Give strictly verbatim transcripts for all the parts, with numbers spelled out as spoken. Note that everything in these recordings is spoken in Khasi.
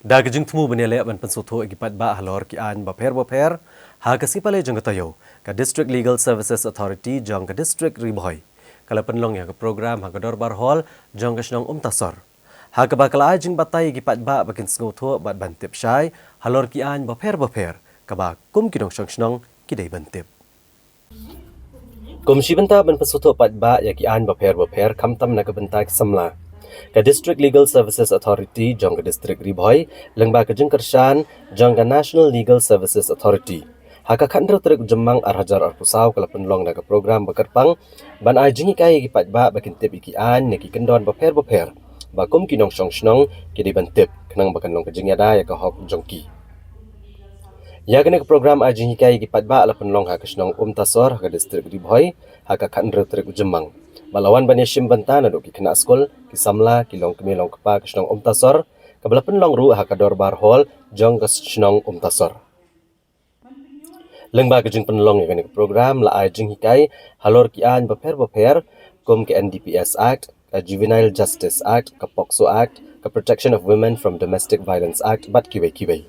Da ka jingthmu ban ïaleh ban pynsngewthuh ïa ki paidbah halor ki aiñ bapher bapher ha ka sngi Palei jong ka taïew, ka District Legal Services Authority jong ka District Ri Bhoi ka la pynlong ïa ka program ha ka Dorbar Hall jong ka shnong Umtasor, ha kaba ka la ai jingbatai ïa ki paidbah ba kin sngewthuh bad ban tip shai halor ki aiñ bapher bapher kaba kum ki nongshong shnong ki dei ban tip. Kum shi bynta ban pynsngewthuh paidbah ïa ki aiñ bapher bapher khamtam na ka bynta ki samla, ka District Legal Services Authority jong ka District Ri Bhoi lyngba ka jingkyrshan jong ka National Legal Services Authority, ha ka khathynriew tarik u Jymmang ar hajar arphew saw ka la pynlong da ka program ba kyrpang ban ai jinghikai ïa ki paidbah ba kin tip ïa ki aiñ ne ki kyndon bapher bapher ba kum ki nongshong shnong ki dei ban tip, khnang ba kan long ka jingïada ïa ka hok jong ki. Ïa kane ka program ai jinghikai ïa ki paidbah la pynlong ha ka shnong Umtasor ha ka District Ri Bhoi ha ka khathynriew tarik u Jymmang, ba la wan ban ïashim bynta naduh ki khynnah skul, ki samla, ki longkmie longkpa ka shnong Umtasor, kaba la pynlong ruh ha ka Dorbar Hall jong ka shnong Umtasor. Lyngba ka jingpynlong ïa kane ka program la ai jinghikai halor ki aiñ bapher bapher kum ka N D P S Act, ka Juvenile Justice Act, ka POCSO Act, ka Protection of Women from Domestic Violence Act bad kiwei kiwei.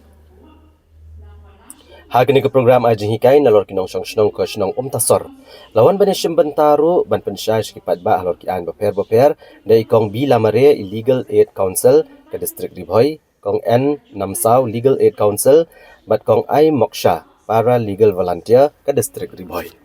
Ha kane ka program ai jinghikai nalor ki nongshong shnong ka shnong Umtasor, la wan ban ïashim bynta ruh ban pynshai sha ki paidbah halor ki aiñ bapher bapher da i Kong B Lamare, i Legal Aid Counsel ka District Ri Bhoi, Kong N Namsaw, Legal Aid Counsel, bad Kong I Moksha, Para Legal Volunteer ka District Ri Bhoi.